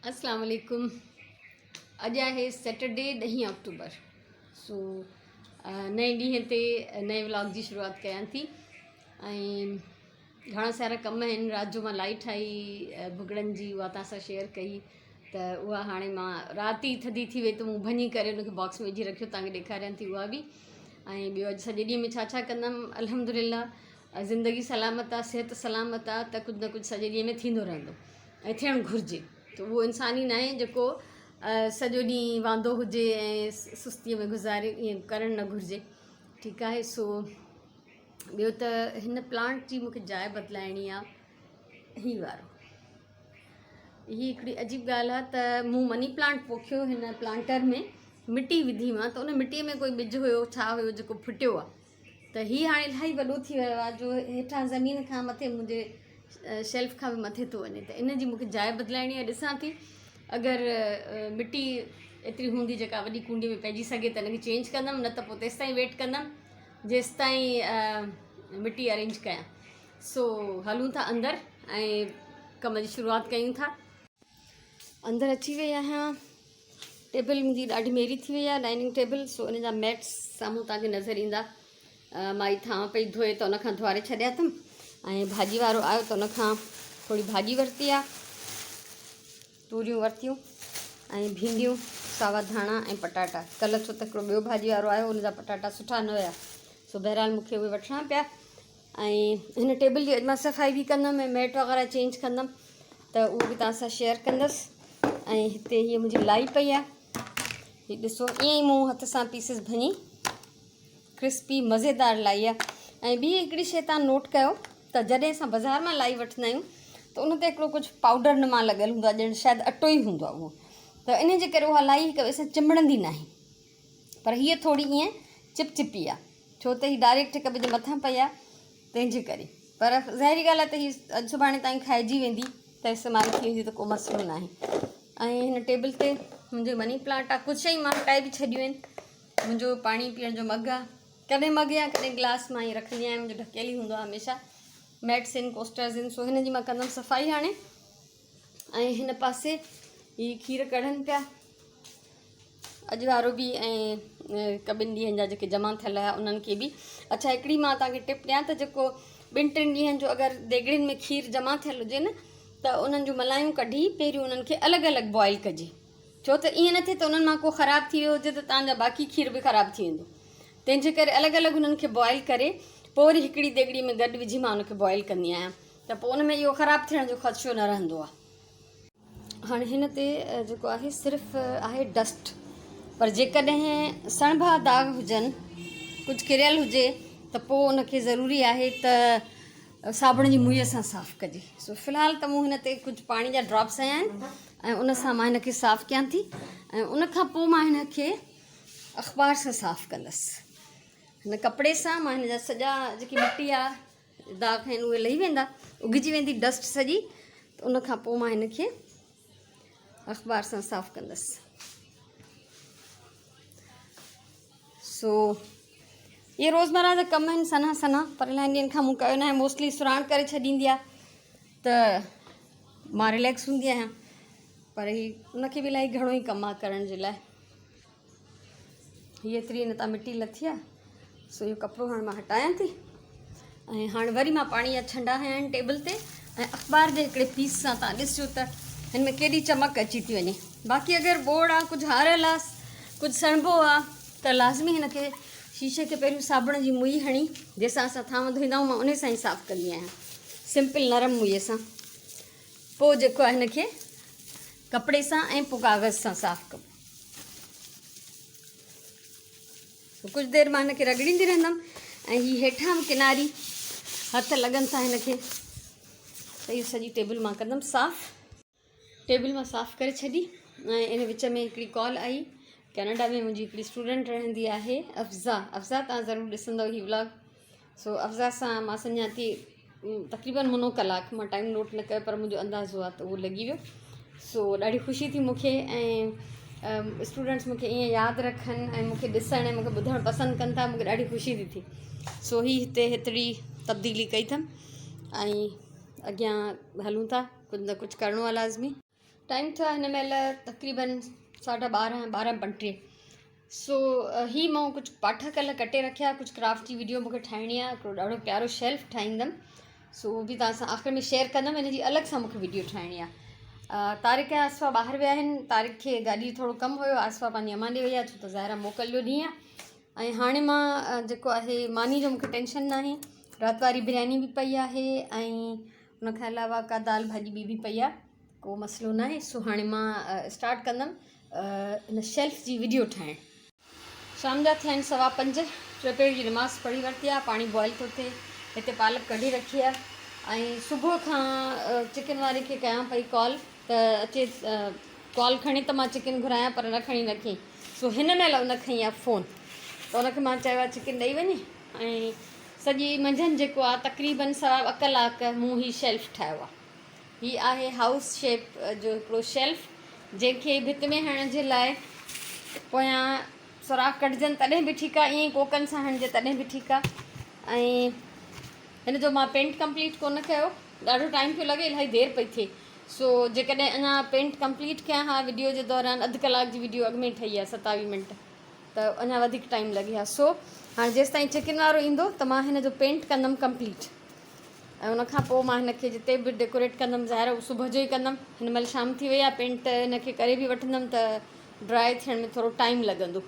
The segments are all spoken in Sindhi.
اسلام عليڪم اڄ آهي سيٽرڊي ڏهين آڪٽوبر سو نئين ڏينهن تي نئين ولاگ جي شروعات ڪيان ٿي ۽ گهڻا سارا ڪم آهن رات جو مان لائي ٺاهي ڀڳڙن جي اها توهان سان شيئر ڪئي ته اها هاڻي مان رات ئي ٿڌي ٿي وئي ته مون ڀڃي ڪري ان کي باڪس ۾ وجهي رکيو توهان کي ڏيکاريان ٿي اها به ۽ ٻيو اڄ سڄي ڏينهن ۾ ڇا ڇا ڪندم الحمد لله زندگي سلامت آ صحت سلامت آ ته ڪجهه نه ڪجهه سڄي ڏينهن ۾ ٿيندو رهندو ۽ ٿيڻ گهرجي ته اهو انسان ئي ناهي جيڪو سڄو ڏينهن واندو هجي ۽ سستيء ۾ گذاري ائين ڪرڻ نه گهرجي ٺيڪ آهي سو ٻيو ته هن پلانٽ جي مونکي جاء بدلائڻي آ هي وارو هي هڪڙي عجيب ڳالهه آ ته مون مني پلانٽ پوکيو هن پلانٽر ۾ مٽي وڌي مان ته ان مٽيء ۾ ڪوئي ٻج هيو ڇا هيو جيڪو ڦٽيو آ ته هي هاڻي الاهي وڏو ٿي ويو آهي جو هيٺان زمين کان مٿي منهنجي شيلف کان به مٿي ٿو وڃي ته ان جي مونکي جاء بدلائڻي آهي ڏسان ٿي اگر مٽي ايتري هوندي جيڪا وڏي ڪونڊي ۾ پئجي سگهي ته ان کي چينج ڪندم نه ته پوء تيستائين ويٽ ڪندم جيستائين مٽي ارينج ڪيان سو هلون ٿا اندر ۽ ڪم جي شروعات ڪيون ٿا اندر اچي وئي آهيان ٽيبل منهنجي ڏاڍي ميري ٿي وئي آهي ڊائننگ ٽيبل سو ان جا ميٽس سامهون توهان کي نظر ايندا مائي ٿانء پئي ڌوئي ته ان کان ڌوئاري ڇڏيا اٿم ۽ ڀاڄي وارو آيو ته ان کان ٿوري ڀاڄي ورتي آهي توريون ورتيون ۽ ڀينڊيون ساوا ڌاڻا ۽ پٽاٽا ڪلهه ڇو ته هڪڙو ٻيو ڀاڄي وارو آيو ان جا پٽاٽا سٺا نه هيا سو بهرحال مون کي اهي وٺڻا پيا ۽ هن ٽيبل جي اڄ مان صفائي به ڪندم ۽ ميٽ وغيره چينج ڪندم ته اهو به توهان سان شيئر ڪندس ۽ هتي هيء منهنجي لائي پئي آهي هي ڏسو ائين ئي مون هٿ سان پيسز ڀڃي ڪرسپي مزيدار لائي آهي ۽ ٻي هڪڙي شيء توهان نوٽ ڪيو ته جڏهن اسان بازار مان لائي وٺندا آهيون ته ان تي هڪڙو ڪجهه پائوڊر نما لڳل هوندو آهي ڄڻ شايد اٽو ئي هوندو آهي اهو ته ان جي ڪري اها لائي هڪ ٻئي سان چنبڙندي ناهي پر هيء ٿوري ائين چپ چپي آهي ڇو ته هي ڊائريڪٽ هڪ ٻئي جي مٿان پئي آهي تنهن جي ڪري پر ظاهري ڳالهه آهي ته هي اڄ سڀاڻي تائين کائجي ويندي ته استعمال ٿي ويندي ته ڪو مسئلو ناهي ۽ هن ٽيبل تي منهنجو مني پلانٽ آهي ڪجهه شيون مان هٽائي به ڇڏيون آهن منهنجو پاڻي پيئڻ جو مگ آهي ڪڏهن مگ يا ڪڏهن گلاس مان ائين رکندي آهيان منهنجو ڍڪيل ئي هوندو آهي هميشه ميٽس آهن ڪوسٽرز آهن سو هن جي مان ڪندم صفائي هاڻي ۽ هن پاسي هي کير ڪڙهن پيا اڄ وارو به ۽ هڪ ٻن ڏينهن جا جيڪي جمع ٿيل هيا انهن کي به اڇا هڪڙي مان توهان کي ٽپ ڏيان ته جيڪو ٻن ٽن ڏينهن جو اگر ديڳڙين ۾ کير جمع ٿيل هجي نه ته انهن جون ملايون ڪڍي پهريون انهن کي الڳ الڳ بوائل ڪجي ڇو ته ائين نه ٿئي ته انهن مان ڪو خراب ٿي ويو هجي ته توهان جا باقي کير به خراب ٿي ويندو تنهن جي ڪري الڳ الڳ انهن کي بوائل ڪري پوء وري هڪڙي ديڳڙي ۾ گڏ وجهي مان ان کي بوائل ڪندي آهيان ته پوء ان ۾ اهو خراب ٿيڻ جو خدشو نه رهندو آهي. هاڻي هن تي جيڪو آهي صرف آهي ڊسٽ پر جيڪڏهن سڻڀا داغ هجن ڪجهه ڪريل هجي ته پوء ان کي ضروري آهي ته صابڻ جي موئي سان صاف ڪجي سو في الحال ته مون هن تي ڪجهه پاڻي جا ڊراپس هنيا آهن ۽ ان سان مان هن کي صاف ڪيان ٿي ۽ ان کان پوء مان هن کي اخبار سان صاف ڪندس هن ڪپڙي سان مان هن جا سڄا جيڪي مٽي آهي داغ آهن اهي لهي ويندا اگهجي ويندي ڊسٽ سڄي ته ان کان پوء مان هن کي اخبار سان صاف ڪندس سو اهي روزمره جا ڪم آهن سنها سنها پر الاهي ڏينهن کان مون ڪيو ناهي موسٽلي سراڻ ڪري ڇڏيندي آهي ته مان رليڪس هوندي آهيان پر هي ان کي به الاهي گهڻو ئي ڪم آهي ڪرڻ جي لاء هي ايتري هن تان مٽي لٿي آهي سو اهو ڪپڙو هاڻي مان هٽايان ٿي ۽ هاڻي وري مان پاڻي جا ڇنڊا هنيا آهن ٽيبل تي ۽ اخبار جي هڪڙي پيس سان تان ڏسجو ته هن ۾ ڪيڏي چمڪ اچي ٿي وڃي باقي اگر ٻوڙ آ ڪجهه هاريل آ ڪجهه سڻبو آ ته لازمي هن کي شيشي کي پهريون صابڻ جي موئي هڻي جنهن سان اسان ٿانو ڌوئيندا آهيون مان ان سان ئي صاف ڪندي آهيان سمپل نرم موئي سان پوء جيڪو آهي هن کي ڪپڙي سان ۽ پوء ڪاغذ سان صاف ڪبو. ڪجهه دير مان هن کي رڳڙيندي رهندم ۽ هي هيٺان به ڪناري هٿ لڳن ٿا هن کي ته اهو سڄي ٽيبل مان ڪندم صاف. ٽيبل مان صاف ڪري ڇڏي ۽ ان وچ ۾ هڪڙي ڪال آئي ڪينيڊا ۾ منهنجي هڪڙي اسٽوڊنٽ رهندي آهي افزا افزا تان ضرور ڏسندو هي ولاگ سو افزا سان مان سمجهان ٿي تقريبن منو ڪلاڪ مان ٽائيم نوٽ نه ڪيو پر منهنجو اندازو آهي ته اهو لڳي ويو سو ڏاڍي خوشي ٿي مونکي ۽ اسٽوڊنٽس مونکي ائين ياد رکن ۽ مونکي ڏسڻ ۽ مونکي ٻڌڻ پسند ڪن ٿا مونکي ڏاڍي خوشي ٿي ٿئي سو هي هتي هيتري تبديلي ڪئي اٿم ۽ اڳيان هلون ٿا ڪجهه نه ڪجهه ڪرڻو آهي لازمي. ٽائيم ٿيو آهي هن مهل تقريبن ساڍا ٻارهن ٻارهن پنٽيهه سو هي مون ڪجهه پاٺا ڪلهه ڪٽي رکيا ڪجهه ڪرافٽ جي ويڊيو مونکي ٺاهڻي آهي هڪڙو ڏاڍو پيارو شيلف ٺاهيندم سو اهو به توهان سان آخر ۾ شيئر ڪندم ان جي الڳ سان مونکي ويڊيو ٺاهڻي آهي طارق ۽ آصفا ٻاهر ويا آهن طارق کي گاڏي جو ٿورو ڪم هيو آصفا پنهنجي امان ڏي وئي آهي ڇو ته ظاهر آهي موڪل جو ڏينهن آهي ۽ هاڻي مان جيڪو آهي ماني جو مونکي ٽينشن ناهي رات واري برياني به پئي آهي ۽ ان کان علاوه ڪا دال ڀاڄي ٻي به پئي آهي ڪو مسئلو ناهي سو هاڻي مان اسٽارٽ ڪندم ان شيلف جي وڊيو ٺاهڻ. شام جا ٿيا آهن سوا پنج، ٽي پهر جي نماز پڙهي ورتي آهي، پاڻي بوائل ٿو ٿئي، هتي پالڪ ڪڍي رکي آهي ۽ صبح کان چڪن واري کي ڪيان پئي ڪال ته اچي ڪال کڻي ته مان چڪن گهرايان پر نه کڻي نه کئي سو هن مهل ان کنئي آهي فون ته ان کي مان چيو آهي چڪن ڏئي وڃي ۽ سڄي منجهند جيڪو آهي تقريبن سوا ٻه ڪلاڪ مون هي شيلف ٺاهيو آهي. هي آهي هائوس شيپ جو هڪڙو شيلف جنهن کي ڀت ۾ هڻڻ جي لاء پويان سوراخ ڪڍجن تڏهن به ٺيڪ آهي ائين ڪوڪن سان هڻجي تڏهن به ٺيڪ آهي ۽ هن جو مان پينٽ ڪمپليٽ ڪونه ڪيو ڏاڍو ٽائيم پيو لڳي الاهي دير پئي ٿئي سو جيڪڏهن اڃا پينٽ ڪمپليٽ ڪيان ها وڊيو جي دوران اڌ ڪلاڪ جي وڊيو اڳ ۾ ٺهي آهي 27 منٽ ته اڃا وڌيڪ ٽائيم لڳي ها سو هاڻي جيستائين چڪن وارو ايندو ته مان هن جو پينٽ ڪندم ڪمپليٽ ۽ ان کان پوء مان هن کي جتي به ڊيڪوريٽ ڪندم ظاهر آهي صبح جو ئي ڪندم هن مهل شام ٿي وئي آهي پينٽ هن کي ڪري به وٺندم ته ڊرائي ٿيڻ ۾ ٿورو ٽائيم لڳندو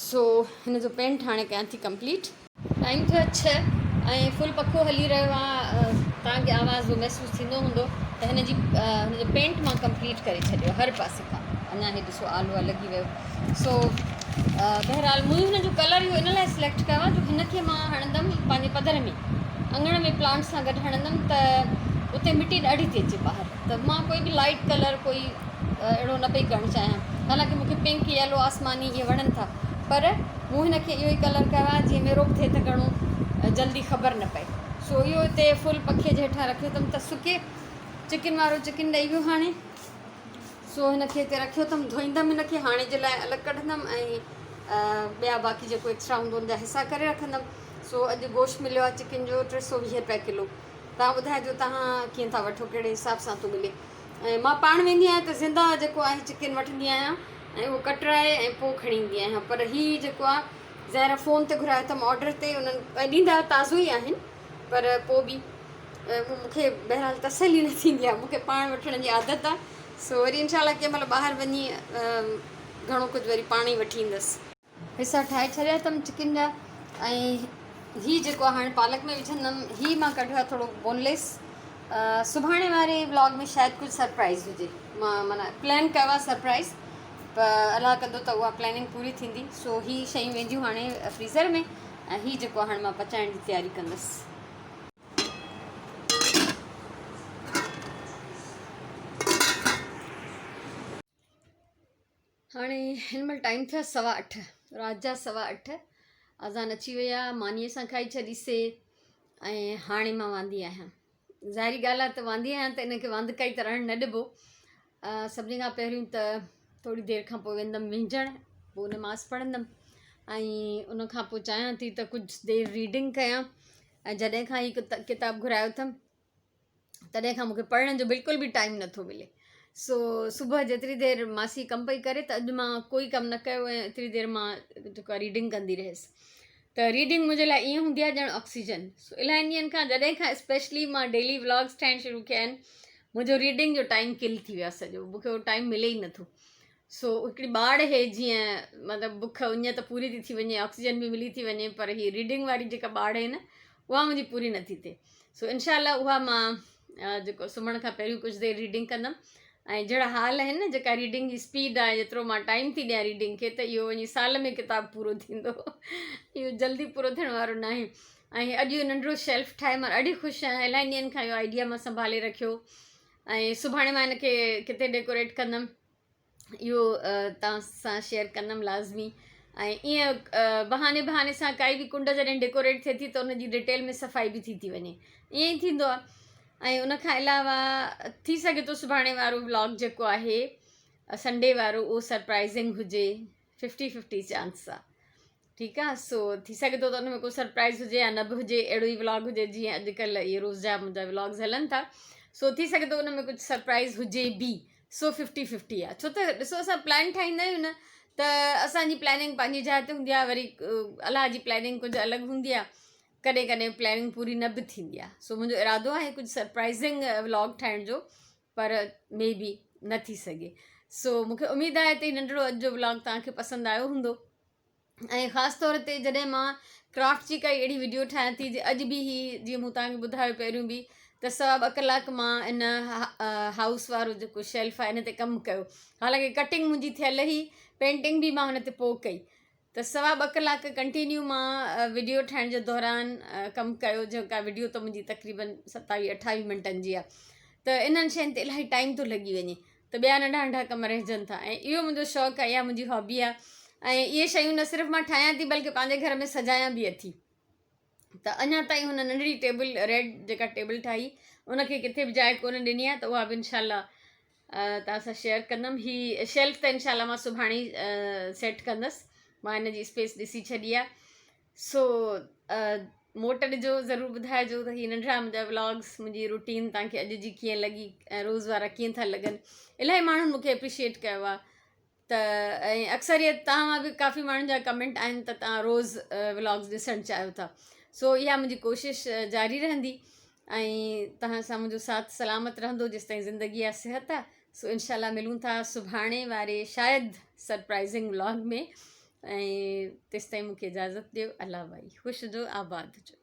سو هن جو پينٽ هاڻي ڪيان ٿي ڪمپليٽ. ٽائيم ٿيو 6 ۽ فل پکو هلي رهيو آهي توهان کي آواز جو محسوس ٿيندو هوندو ته هن جي هن جو پينٽ مان ڪمپليٽ ڪري ڇڏيو هر پاسي کان اڃا هي ڏسو آلو آ لڳي ويو سو بهرحال مون هن جو ڪلر اهو ان لاء سليڪٽ ڪيو آهي جو هن کي مان هڻندم پنهنجي پڌر ۾ اڱڻ ۾ پلانٽ سان گڏ هڻندم ته اتي مٽي ڏاڍي ٿي اچي ٻاهر ته مان ڪوئي به لائٽ ڪلر ڪوئي اهڙو نه پئي ڪرڻ چاهيان حالانڪه مونکي پنڪ يلو آسماني اهي وڻن ٿا پر مون هن کي اهو ئي ڪلر ڪيو آهي جيئن ميرو به ٿئي ته گهڻو جلدي خبر نه پئي سو اهو هتي فل پکي جي هيٺان رکيو اٿم ته سڪي چڪن وارو چڪن ڏئي ويو هاڻي سو هن کي هتي رکيو اٿم ڌوئيندم هن کي هاڻي جي لاء الڳ ڪڍندم ۽ ٻيا باقي جيڪو ايڪسٽرا هوندو ان جا حصا ڪري رکندم سو اڄ گوشت مليو آهي چڪن جو 320 روپيا ڪلو توهان ٻڌائجو توهان ڪيئن ٿا وٺو ڪهڙي حساب سان ٿو ملي ۽ مان پاڻ ويندي آهيان ته زنده جيڪو آهي چڪن وٺندي آهيان ۽ اهو ڪٽرائي ۽ پوء کڻي ايندي آهيان پر هي جيڪو آهي ظاهر فون تي گهرايو اٿم آرڊر تي انهن ڏيندا تازو ئي آهن پر پوء به مون کي بهرحال تسلي نه ٿيندي آهي مون کي پاڻ وٺڻ جي عادت آهي سو وري انشاء الله ڪنهن مهل ٻاهر وڃي گهڻو ڪجهه وري پاڻ ئي وٺي ايندس. حصا ٺاهي ڇڏيا اٿم چڪن جا ۽ هي جيڪو آهي هاڻي پالڪ ۾ وجهندم هي مان ڪڍيو آهي ٿورو بونليس سڀاڻي واري ولاگ ۾ شايد ڪجهه سرپرائز هجي مان معنيٰ پلان ڪيو آهي سرپرائز پر الله ڪندو ته اها پلاننگ پوري ٿيندي سو هي شيون وينديون هاڻي فريزر ۾ ۽ هي جيڪو هاڻي مان پچائڻ جي تياري ڪندس. هاڻي هن مهل ٽائيم ٿيا سوا اٺ رات جا سوا اٺ اذان اچي وئي آهي مانيء سان کائي ڇڏيسي ۽ هاڻي مان واندي آهيان ظاهري ڳالهه آهي ته واندي آهيان ته ان کي واندڪائي ته رهڻ نه ڏبو سڀني کان پهريون ته ٿوري دير کان پوء ويندم وهنجڻ پوء نماز پڙهندم ۽ ان کان پوء چاهيان ٿي ته ڪجهه دير ريڊنگ ڪيان ۽ جڏهن کان هي ڪتاب گهرايو اٿم تڏهن کان مونکي پڙهڻ جو بلڪل به ٽائيم نٿو ملي سو صبح جيتري دير ماسي ڪم پئي ڪري ته اڄ مان ڪوئي ڪم نه ڪيو ۽ ايتري دير مان جيڪو ريڊنگ ڪندي رهيس ته ريڊنگ منهنجي لاء ائين هوندي آهي ڄڻ آڪسيجن سو الاهي ڏينهن کان جڏهن کان اسپيشلي مان ڊيلي ولاگس ٺاهڻ شروع ڪيا آهن منهنجو ريڊنگ جو ٽائيم ڪل ٿي ويو آهي سڄو مونکي اهو ٽائيم ملي ئي نٿو سو هڪڙي ٻاڙ هي جيئن مطلب بک اڃ ته پوري ٿي ٿي وڃي آڪسيجن به ملي ٿي وڃي پر هي ريڊنگ واري جيڪا ٻاڙ آهي نه اها منهنجي پوري نٿي ٿئي سو انشاء الله اها مان جيڪو سمهڻ کان پهريون ڪجهه دير ريڊنگ ڪندم ۽ جهڙا حال آهن نه جيڪا ريڊنگ جي اسپيڊ آهي جيترو مان ٽائيم ٿي ڏيان ريڊنگ کي ته اهو وڃي سال ۾ ڪتاب پورو ٿيندو اهو جلدي پورو ٿيڻ وارو ناهي ۽ اڄ اهو ننڍڙو شيلف ٺاهي مان ڏاڍي خوش آهيان الاهي ڏينهن کان اهو آئيڊيا مان سنڀالي رکيو ۽ سڀاڻي مان هن کي ڪٿي ڊيڪوريٽ ڪندم اهو توهان سان شيئر ڪندم لازمي ۽ ائين بهاني بهاني سان ڪائي به ڪنڊ جڏهن ڊيڪوريٽ ٿئي ٿي ته ان جي ڊيٽيل ۾ صفائي به ٿي ٿي وڃي ائين ئي ٿيندو آهي ۽ ان کان علاوه ٿي سگهي ٿو سڀاڻي وارو ولاگ جيڪو آهي سنڊي وارو اهو سرپرائزنگ هجي ففٽي ففٽي چانس آهي ٺيڪ آ سو ٿي سگهي ٿو ته ان ۾ ڪو سرپرائز هجي يا نه به هجي اهڙو ئي ولاگ هجي جيئن اڄڪلهه اهي روز جا منهنجا ولاگز هلن ٿا سو ٿي سگهي ٿو ان ۾ ڪجهه سرپرائز هجي به. سو ففٽي ففٽي آهي ڇو ته ڏسو اسان پلان ٺاهيندا آهيون نه ته اسانجي پلاننگ پنهنجي جاء تي هوندي آهي وري الله جي پلاننگ ڪجهه الڳ هوندي آهي ڪڏهن ڪڏهن پلاننگ پوري نه به ٿيندي آهي سو منهنجو ارادو آهي ڪجهه سرپرائزنگ ولاگ ٺاهڻ جو پر مي بي نه ٿي سگهي سو مونکي اميد آهي ته هي ننڍڙو اڄ جو ولاگ توهان کي پسند آيو هوندو ۽ خاص طور تي جڏهن مان ڪرافٽ جي ڪائي اهڙي وڊيو ٺاهيان ٿي جي اڄ به هي جيئن مون توهان کي ٻڌايو پهريون به ته سوا ٻه ڪلاڪ مان ان هائوس وارو جيڪو شيلف آهي ان تي ڪم ڪيو حالانڪه ڪٽنگ منهنجي ٿيل هئي پينٽنگ به مان هن تي پوء ڪئي ته سوا ٻه ڪلاڪ ڪنٽينيو مان وڊيو ٺاهڻ جي دوران ڪم ڪيو جيڪا وڊيو ته منهنجي تقريبن ستاويهه اٺاويهه منٽن جي آهي ته انهن شين تي الاهي ٽائيم ٿو لڳي وڃي ته ٻيا ننڍا ننڍا ڪم رهجن ٿا ۽ اهو منهنجو شوق آهي اها منهنجي هابي آهي ۽ اهي شيون نه صرف مان ٺاهيان ٿي بلڪه پنهنجي گهر ۾ سجايان به اٿي ته اڃا تائين هن ننڍڙي ٽيبل ريڊ جيڪا ٽيبل ٺاهي ان کي ڪٿي به جاء ڪونه ڏني آهي ته اها به انشاء الله توهان سان شيئر ڪندم هي شيلف ته انشاء الله مان سڀاڻي سيٽ ڪندس مان هن جي اسپيس ڏسي ڇڏي آهي سو موٽ ڏجو ضرور ٻڌائجو ته هي ننڍڙا منهنجا ولاگس منهنجي روٽين توهان کي اڄ جي ڪيئن لڳي ۽ روز وارا ڪيئن ٿا لڳن الاهي ماڻهن مونکي اپريشيئيٽ ڪيو آهي ته ۽ اڪثريت توهان مان به ڪافي ماڻهن جا ڪمينٽ آهن ته توهان روز ولاگس ڏسڻ چاهيو ٿا سو اها منهنجي ڪوشش جاري رهندي ۽ توهان سان منهنجو ساٿ سلامت رهندو جيستائين زندگي آهي صحت آهي سو انشاء الله ملون ٿا سڀاڻي واري شايد سرپرائزنگ ولاگ ۾ ۽ تيستائين مونکي اجازت ڏيو الله ڀائي خوش هجو آباد هجو.